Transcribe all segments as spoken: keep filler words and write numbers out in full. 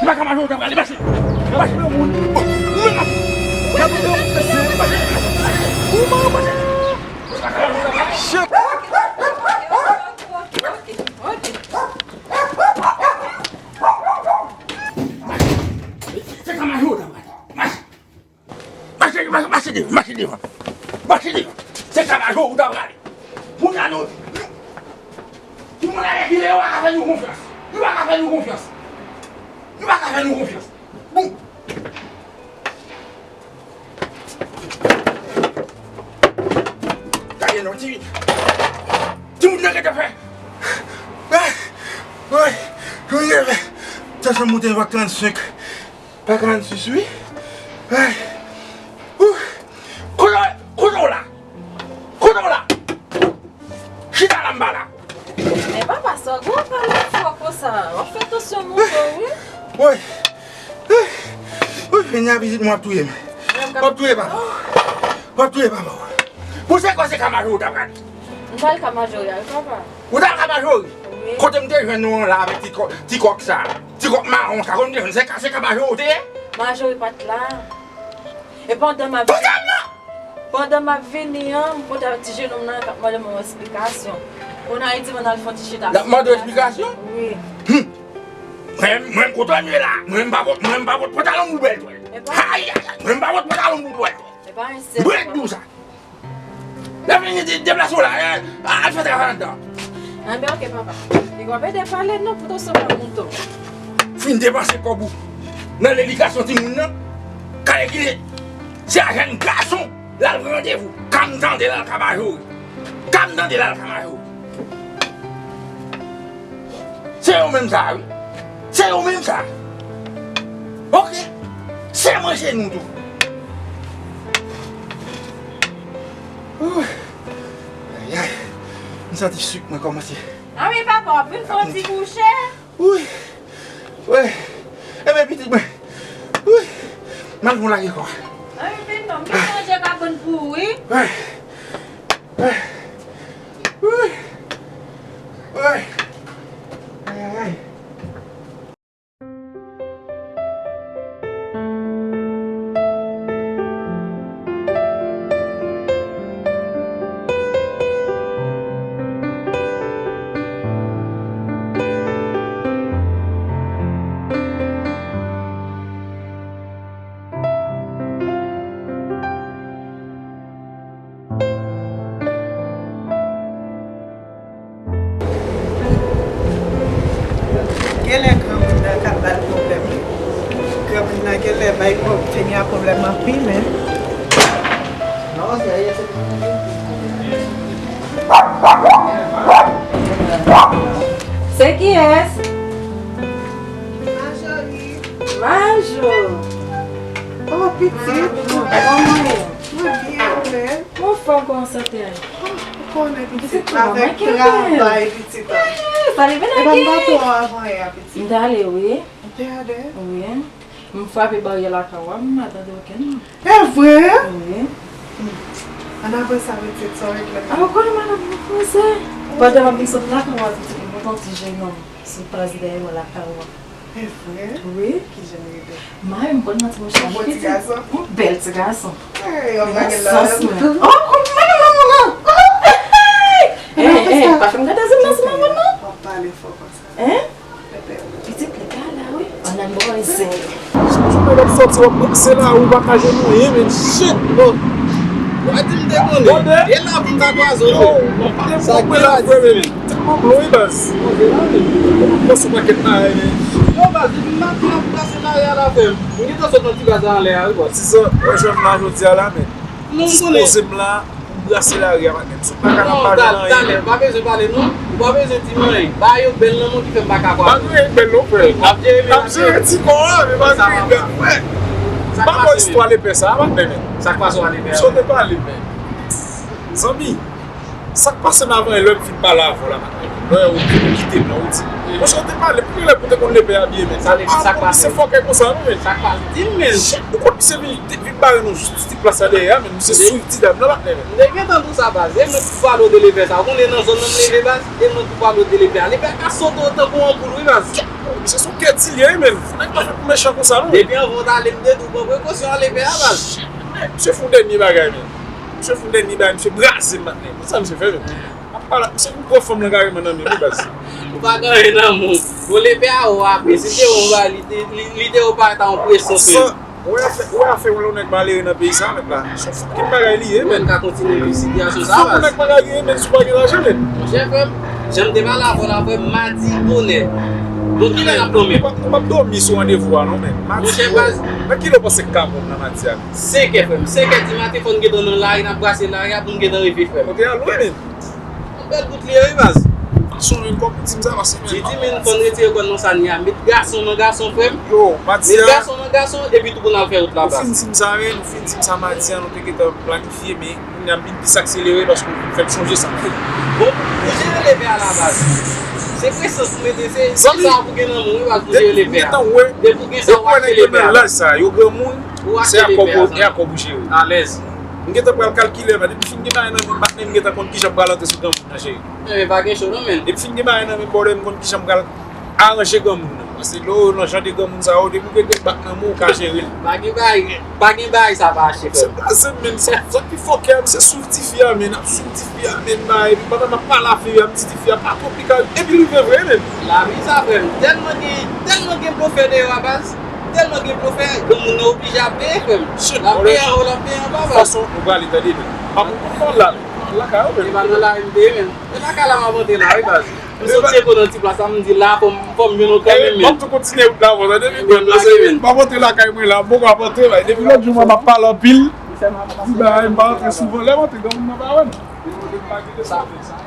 M pa ka mache, w ta prale, mache. Mache. Ou menm ap. Ou menm ap. Shit. Se ka mache, w ta prale. Mache. Mache, mache, mache devan, mache devan. Mache devan. Se ka mache, w ta prale. Moun la nou. Moun la rekile, yo pa ka fè nou konfyans. Yo pa ka fè nou konfyans. Yo pa ka fè nou konfyans. Bon. Gade non, ti, ti moun nan gentan fè. Ay, ay, ti moun nan fè. Tannsyon monte pa trannsenk. Pa trannsis, wi. Ay. Ouh. Kote, kote w la? Kote w la? Chita la, m pa la. Men papa, sa w gen w pale fò konsa? W ap fè tansyon monte w, wi. Woy. Woy, Fenya, pitit mwen ap touye m. W ap touye papa. W ap touye papa. Pou se kwa se ka mache w ta prale? M pral ka mache w, papa. Ou t al ka mache w? Wi. Kote m te jwenn ou an la avèk ti kò-, ti kòk sa? Ti kòk mawon sa, kote m te jwenn? Se ka, se ka mache w te ye? Mache w pa t la. E pandan m ap Pandan m ap vini an, m kontre avèk ti jenòm nan k ap mande m yon esplikasyon. Kounye a, li di m ann al fè yon ti chita. L ap mande w esplikasyon? Wi. Hum. Mwen, mwen kontan m ye la. Mwen m pa pot, mwen m pa pot pantalon m pou bèl twèl. Ay, ay, ay. Mwen m pa pot pantalon m pou bèl twèl. Mwen di w sa. Lè fini de-, deplase w la, eh, al fè travay anndan. Anben, oke, papa. Li p ap ede pale non, pou tansyon pa monte w. Fin depanse kòb ou nan ledikasyon timoun nan, kale ki se a jèn gason l al pran randevou. Ka m tande l al ka majori. Ka m tande l al ka majori. Se yo menm sa, wi. Se yo menm sa. Oke. Se manje nou tou. Ooh. Ayayay. M santi sik mwen kòmanse. A wi, papa, w ap vin fè yon ti kouche? Wi. Wi. Enben, pitit mwen. Wi. M al pou lage kò a. A wi, vin non, m gen manje kabann pou ou, wi. Wi. Wi. Wi. Ayayay. Genlè granmoun nan ka ba l pwoblèm wi. Granmoun nan genlè bay pwob-, Fenya pwoblèm anpil, en. Se kiyès? Majori. Majo. Oh, pitit. Kòman w ye? Mwen byen, ou menm? Mwen anfòm, kòman sante a ye? Ou konnen pitit, avèk travay pitit la. Sa leve nan gen. Epa m pa twò avan yè a pitit. M t ale wi. Ou te ale? Wi. M frape baryè lakay ou a, m pa tande okenn moun. E vre? Wi. Ann apre sa pitit, sa w regle? A, ou konnen madanm mwen franse. Pandan m ap vin sot lakay ou a, pitit, mwen wè yon ti jenòm sou plas dèyè mwen lakay ou a. E vre? Wi. Kijan l rele? M pa menm konn manti monchè. Yon bon ti gason? Yon bèl ti gason. Hey, yon bagay la. Nan sans mwen. Oh, kòman madanm nan? Hey, hey, pa fè m gade zye m nan sou madanm nan. W ap pale fò konsa. Hein? Pitit li pa la wi. Ann al bwè yon zen. Chak jou mwen ap sòti w ap se la ou pa ka jwenn mwen, men shit, bro. Ou a di m te konnen. E la pou m ta kwaze w. Sa ki la di men. Tèlman blo wi baz. Mwen sou pakèt la, eh. Yo baz, depi maten an pou pase lari a la fè m. M gentan sot nan ti baz la anlè a wi baz. Ti zò, mwen jwenn la jodi a la, men. Dispoze m la pou m brase lari a, patnè. Si w pa ka nan pale nan anyen. Talè, ou pa bezwen pale non. Ou pa bezwen di m anyen. Bagay yo bèl nan mond ki fè m pa ka kwaze. Bagay yo bèl non, frè. N ap jere men. N ap jere ti kò a, men bagay yo bèl, frè. Pa bon istwa lepè sa, patnè, men. Sa k pase w a lepè a? Sa w te pale, men. Zanmi, sa k pase m avan lè m fin pale avè w la, patnè? Lè ou kite m nan, ou di. Monchè, ou te pale, pou ki lè pou te konn lepè a byen, men. Sa k pase? Se fòkè konsa, non, men. Sa k pase? Di m, men. Shit, ou konn Misye vin, vin bare nou jis ti plas la dèyè a, men misye swiv ti dam nan, patnè, men. M te gentan di w sa, baz. E mwen ki pale w de lepè sa. Ou konnen nan zòn nan m leve, baz. E mwen ki pale w de lepè a. Lepè a ka sote w tankou anpoul, wi, baz. Misye se yon kè di li ye, wi, men. Nèg pa fèt pou mechan konsa, non. Depi anvan w t ale, m te di w pran prekosyon a lepè a, baz. Shit, men. Misye fè yon dènye bagay, men. Misye fè yon dènye bagay, misye braze m, patnè. Sa misye fè, men. M ap pale, misye vin pran fanm nan kareman nan men m, wi, baz. Ou pa gen anyen nan men w. Bon, lepè a ou ape. Si te ou ba li, te- li, li te ou pa ta yon presyon sou li. Wè afè, wè afè yon nèg malere nan peyi sa, mèt la. Se yon fucking bagay li ye, men. Ou menm ka kontinye viv sitiyasyon sa, baz. Yon nèg malere ye, men, si w pa gen lajan, men. Monchè, frè m, jan m te pale avè w la, frè m, madi bonè. Bon, kilè n ap dòmi? Ou p ap, ou p ap dòmi sou randevou a, non, men. Madi. Monchè, baz. Nan kilè w panse k ka bon nan madi a? Senkè, frè m. Senkè di maten, fò n gentan nan lari, n ap brase lari a pou n gentan rive, frè m. Kote a lwen, men. Yon bèl bout li ye, wi, baz. Gason, men, kòman pou di m sa, paske, men. Di, di, men, fò n retire kò n nan sa n ye a. Met gason nan gason, frè m. Yo, madi a. Met gason nan gason, epi tou pou n al fè wout la, baz. Ou fin di m sa, men, ou fin di m sa madi a, nou te gentan planifye, men kounye a m vin plis akselere paske ou vin fè m sonje sa. Bon, pou jere lepè a la, baz. Se presans ou mete, se sa pou gen nan men w, wi, baz, pou jere lepè a. Depi w gen sa, w achte lepè a. Laj sa, yo granmoun, se akò pou, e akò pou jere. Alèz. M gentan pral kalkile, men depi fin gen bagay nan men m, patnè, m gentan konn kijan m pral antre sou granmoun nan, cheri. Enben, pa gen cho non, men. Depi fin gen bagay nan men m, brother, m konn kijan m pral aranje granmoun nan. Paske lè w nan jan de granmoun sa yo, depi w gen de bak nan men w, ou ka jere l. Pa gen bagay, pa gen bagay sa pa achte, frè m. Se blaze m, men. Sa, sa ki fòkè a, se swiv tifi a, men. Ap swiv tifi a, men, bay. Epi pandan m ap pale a fi a, m di tifi a, pa konplike. Epi rive vre, men. Lavi sa, frè m. Tèlman gen, tèlman gen blofè deyò a, baz. Tèlman gen blofè, granmoun nan oblije ap peye, frè m. L ap peye anwo, l ap peye anba, baz. Fason nou prale, tande, men. Ap pran la, men. Lakay ou, men. E pa nan lari m te ye, men. E lakay la m ap antre la, wi, baz. M sot cheke nan ti plas la, m di la, fò m, fò m jwenn ou kanmenm, men. M ap tou kontinye wout la, bon, tande, men. M ap antre lakay mwen la, m poko ap antre, bay. Depi lòt jou, mwen, m ap pale anpil. Di bagay, m pa antre souvan. Lè m antre, granmoun nan pa wè m. Sa, sa, sa.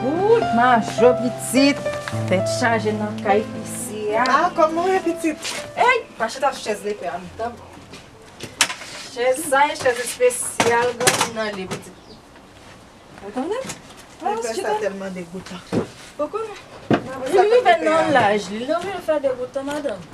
Wouyy, majò pitit, tèt chaje nan kay isi a. Ah, kòman w ye, pitit? Ey, pa chita sou chèz lepè a, non. Chèz sa e chèz espesyal granmoun nan li, pitit. Ou konnen? Lepè sa tèlman degoutan. Ou konnen? Li rive nan laj li, li oblije fè degoutan, madanm.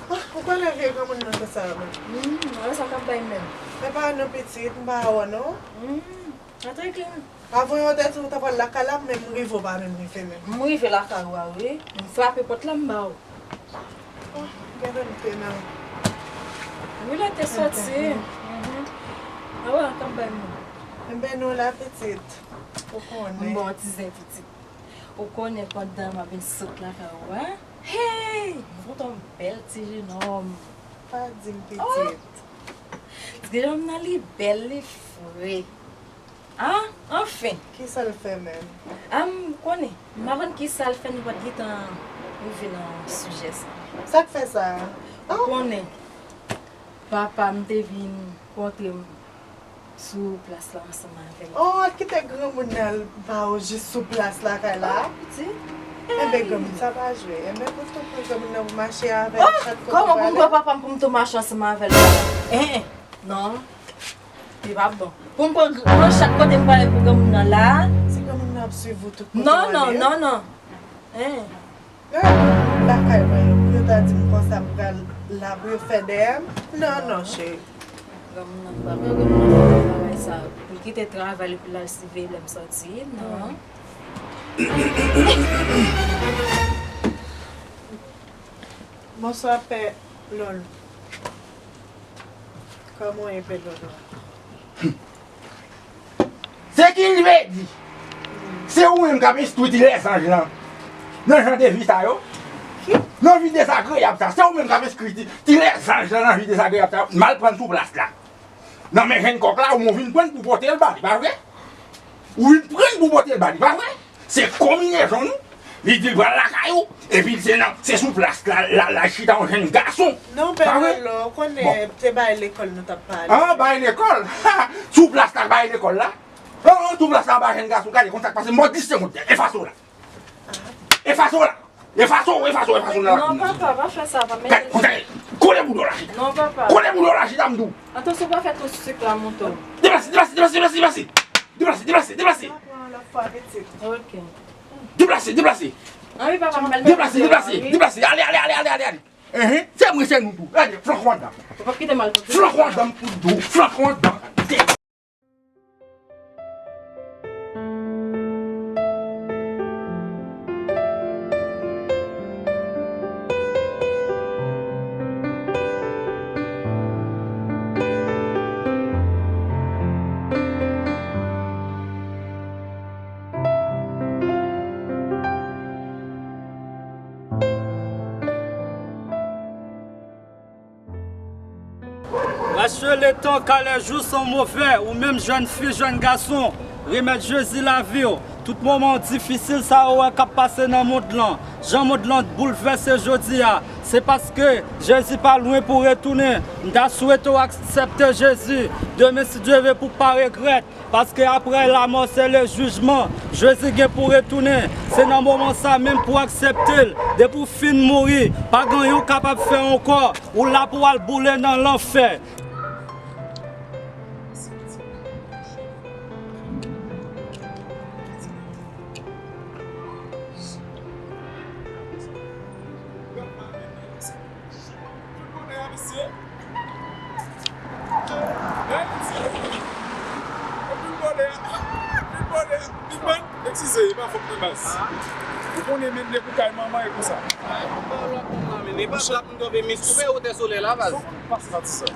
Ah, ou konnen vye granmoun nan konsa, wi. Hmm, wè sa k ap bay menm. Men pa non, pitit, m pa wè w non. Hmm, antre klin. Avan yon tèt ou ta pral lakay la, men m rive, ou pa menm rive menm. M rive lakay ou a, wi. M frape pòt la, m ba w. Oh, gade m te nan. Wi, lè te soti. Mhm. A wè, an k ap bay moun. Enben, nou la, pitit. Ou konnen. M ba w ti zen, pitit. Ou konnen pandan m ap vin sot lakay ou a? Hey! M kontan yon bèl ti jenòm. Pa di m, pitit. Oh! Ti jenòm nan, li bèl, li fre. Ah, anfen. Kisa l fè menm? Ah, m konnen. M pa konn kisa l fè, nou pa t gentan rive nan sijè sa. Sa k fè sa? Ou konnen, papa m te vin kontre m sou plas la ansanm avè l. Oh, kite granmoun nan ba ou jis sou plas lakay la? Ah, pitit. Enben, granmoun sa pa jwe. Enben, pou tou pran granmoun nan pou mache avè l chak kote ou prale. Kòman pou m pran papa m pou m tou mache ansanm avè l? Eh, eh. Non. Li pa bon. Pou m pran gr-, pran chak kote m prale pou granmoun nan la. Si granmoun nan ap swiv ou tout kote w ale. Non, non, non, non. Hein. Gade granmoun lakay mwen yo, pou yo ta di m konsa m pral la pou yo fè dèyè m. Non, non, cheri. Granmoun nan pa, granmoun nan pa fè bagay sa. Pou l kite travay li pou l al siveye lè m sòti, non. Bonswa, pè Lolo. Kòman w ye, pè Lolo? Se ki l vle di? Se ou menm k ap enstwi ti lèzanj lan nan jan de vi sa yo? Nan vi dezagreyab sa, se ou menm k ap enstwi ti, ti lèzanj lan nan vi dezagreyab sa yo? M al pran l sou plas la. Nan men jenn kòk la, ou vin pran l pou pote l ba li, pa vre? Ou vin pran l pou pote l ba li, pa vre? Se konbinezon nou. Li di l pral lakay ou, epi se nan, se sou plas la, la, la chita yon jenn gason. Non, pa vre? Pè Lolo, ou konnen se bay lekòl nou t ap pale. Ah, bay lekòl? Sou plas la, bay lekòl la? Oh, oh, sou plas la, bay jenn gason, gade, konsa k pase, m ba w dis segonn, efase w la. Efase w la. Efase w, efase w, efase w nan lakou. Non, papa, pa fè sa, pa mete. Gade, konsa, kole bouda w la chita. Non, papa. Kole bouda w la chita, m di w. Atansyon, pa fè tout sik la monte w. Deplase, deplase, deplase, deplase, deplase. Deplase, deplase, deplase. N ap pran lòt fwa, pitit. Ok. Deplase, deplase. Anvi papa m pral deplase, deplase, deplase. Ale, ale, ale, ale, ale, ale. Enhen. Se mwen, se nou tou. Gade, flanke w anndan. Ou p ap kite m al tou. Flanke w anndan, m di w. Flanke w anndan. Parce que les temps car les jours sont mauvais, ou menm jèn fi, jèn gason, remèt Jezi lavi w. Tout moman difisil sa yo wè k ap pase nan mond lan, jan mond lan boulvèse jodi a, se paske Jezi pa lwen pou retounen. M ta swete w aksepte Jezi demen, si Dye ve, pou w pa regrèt. Paske après la mort c'est le jugement. Jezi gen pou retounen. Se nan moman sa menm pou aksepte l. Depi w fin mouri, pa gen anyen w kapab fè ankò. Ou la pou w al boule nan lanfè. Tout bonè a, mesye. Tout bonè a. Tout bonè a. Big Man, eskize, e pa fòt mwen, baz. Ou konnen, men, depi kay manman e konsa. E pa trap m tonbe, men koupe wotè solèy la, baz. Pase pati sa. Ou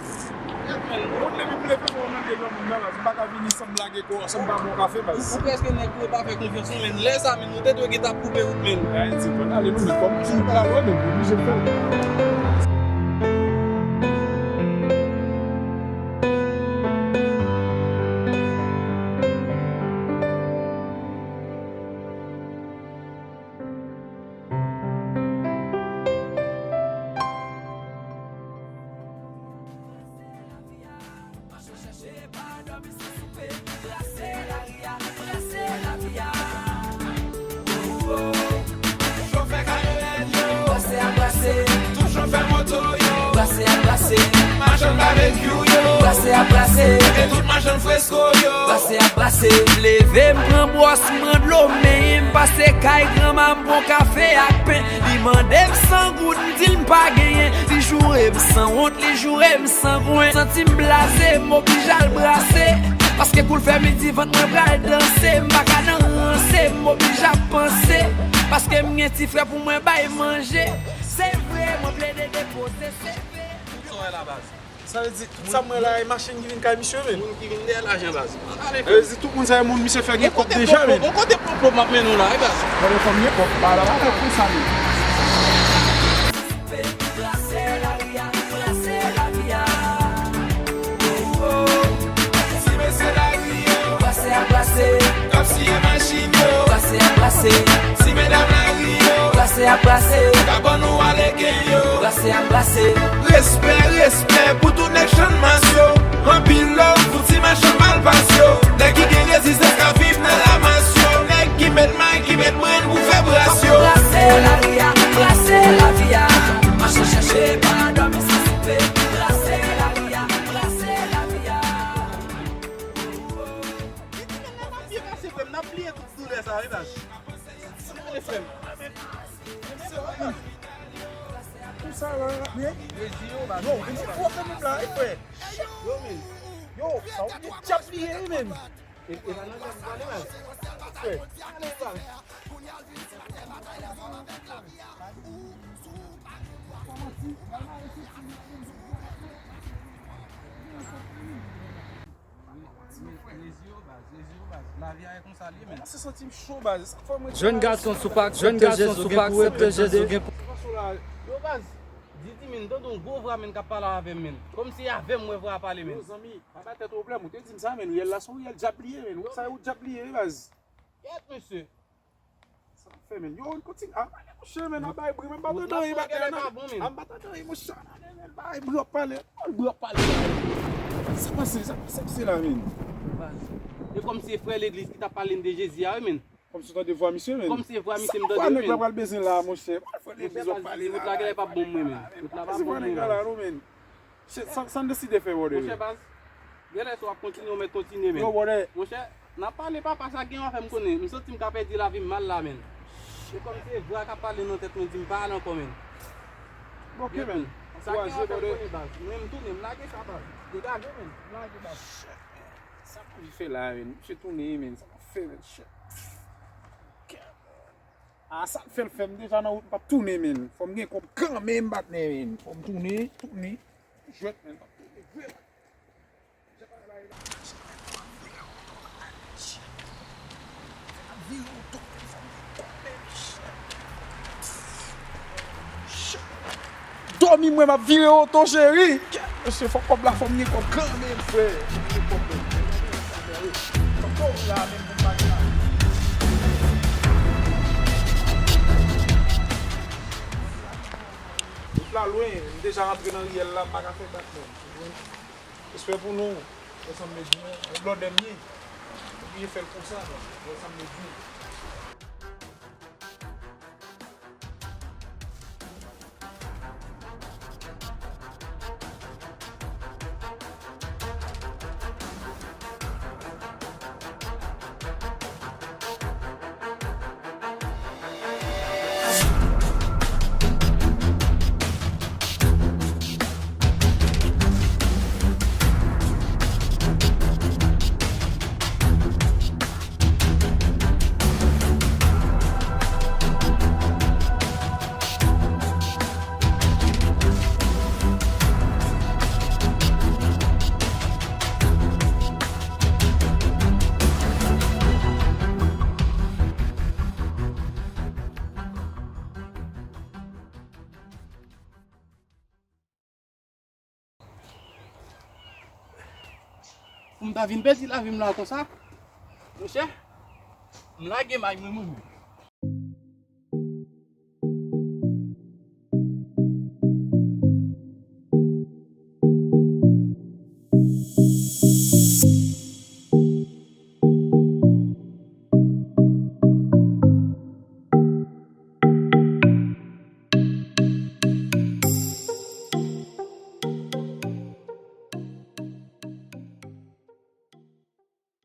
konnen, depi m leve, mwen mande granmoun nan, baz. M pa ka vini san m lage kò, san m pa bwè yon kafe, baz. Ou, ou prèske nèg pou yo pa fè konfyans, non, men lè sa, men nou te dwe gentan koupe wout, men. Ay, se bon, ale, nou, men kòm ti pral wè, men oblije fè l. Toujou fè kamyonèt yo, brase a brase. Toujou fè moto yo, brase a brase. Machann babekyou yo, brase a brase. E tout machann fresko yo, brase a brase. M leve, m pran bwòs, m pran dlo, m benyen, m pase kay granma, m pran kafe ak pen. Li mande m san goud, m di l m pa genyen. Li joure m san wont, li joure m sangwen. Santi m blaze, m oblije al brase. Paske kou l fè midi, vant mwen pral danse. M pa ka nan ranse, m oblije ap panse. Paske m gen ti frè pou mwen bay manje. Se vre, mwen plede depoze, se vre. Sa vle di, tout sa m wè la, e machin ki vin kay misye, men. Moun ki vin dèyè lajan, baz. Sa vle di, tout moun sa, e moun misye fè gen kòb deja, men. Bon kote pwòp, bon kote pwòp, pwòp m ap mennen w la, wi, baz. Gade fanm gen kòb, pa la, pa fè konsa, men. Brase lari a, brase lavi a. Oh, oh. Ti mesye lari yo, brase a brase. K ap siye machin yo, brase a brase. Ti medam lari yo, brase a brase. K ap ban nou ale gen yo, brase a brase. Respè, respè pou tout nèg Channmas yo. Anpil love pou ti machann malpas yo. Nèg ki gen rezistans k ap viv nan lamas yo. Nèg ki met may, ki met brenn pou fè bras yo. Brase lari a, brase lavi a. Mache chèche, pa dòmi san soupe. Brase lari a, brase lavi a. Li di men nan pa byen pase, frè m, n ap bliye tout doulè sa, wi, baz. Gade, frè m. Pou sa la, men. Yo, men se pwoblèm la, wi, frè. Yo, men. Yo, sa ou gen djab li ye, wi, men. E, e pa nan djab li pale, baz. Frè. Ale, baz. Rezi yo, baz, rezi yo, baz. Lavi a e konsa li ye, men. Mwen kòmanse santi m cho, baz. Sa k fè mwen... Jèn gason, si w pa aksepte Jezi, ou gen pou regrèt sa w gen pou... Yo, baz, di di, men, m tande yon gwo vwa, men, k ap pale avè m, men. Kòmsi avè m mwen vwa a pale, men. Yo, zanmi, pa bay tèt ou pwoblèm. Ou te di m sa, men. Riyèl la se yon riyèl djab li ye, men. Ou sa, ou djab li ye, wi, baz. Kèt, mesye. Sa Fè, men, yo, kontinye. A, pale, monchè, men, a bay bri, men, m pa tande anyen, batè nan. A, m pa tande anyen, monchè. Bay bri ap pale. Bay bri ap pale. Sa pase, sa pase, se la, men. E kòm se frè legliz ki t ap pale n de Jezi a, wi, men. Kòm si w tande vwa misye, men. Kòm se vwa misye, m tande, men. Sa nèg la pral bezwen la, monchè. Pral frè legliz ap pale la. Wout la genlè p ap bon mwen, men. Wout la p ap bon mwen, men. Shit, sa, sa n deside fè, brother? Monchè, baz, genlè si w ap kontinye, w mèt kontinye, men. Yo, brother. Monchè, n ap pale, papa, sa gen w a fè m konnen. M santi m ka pèdi lavi m mal la, men. E kòm se vwa k ap pale nan tèt mwen, di m pa al ankò, men. Ok, men. Sa gen w a fè m konnen, baz. Mwen, m tounen, m lage sa, baz. Degaje, men. M lage, baz. Sa pou li fè la, men. Misye tounen, men. Sa pou fè, men. Shit. A, sa l fè l fè m deja nan wout, m p ap tounen, men. Fò m gen kòb kanmenm, patnè, men. Fò m tounen, tounen. Jwèt, men, m p ap tounen vre la. Dòmi mwen, m ap vire oto, cheri. Mesye, fò kòb la, fò m gen kòb kanmenm, frè. Fò m gen kòb, men. Fò m gen kòb la, men, pou m pa gen la. Wout la lwen, m deja rantre nan riyèl la, m pa ka fè dat, men. Respè pou nou, ansanm medjou, blòdè m ye. Oblije fè l konsa, non, ansanm medjou. Pou m ta vin pèdi lavi m la konsa, monchè, m lage may mwen, mwen menm.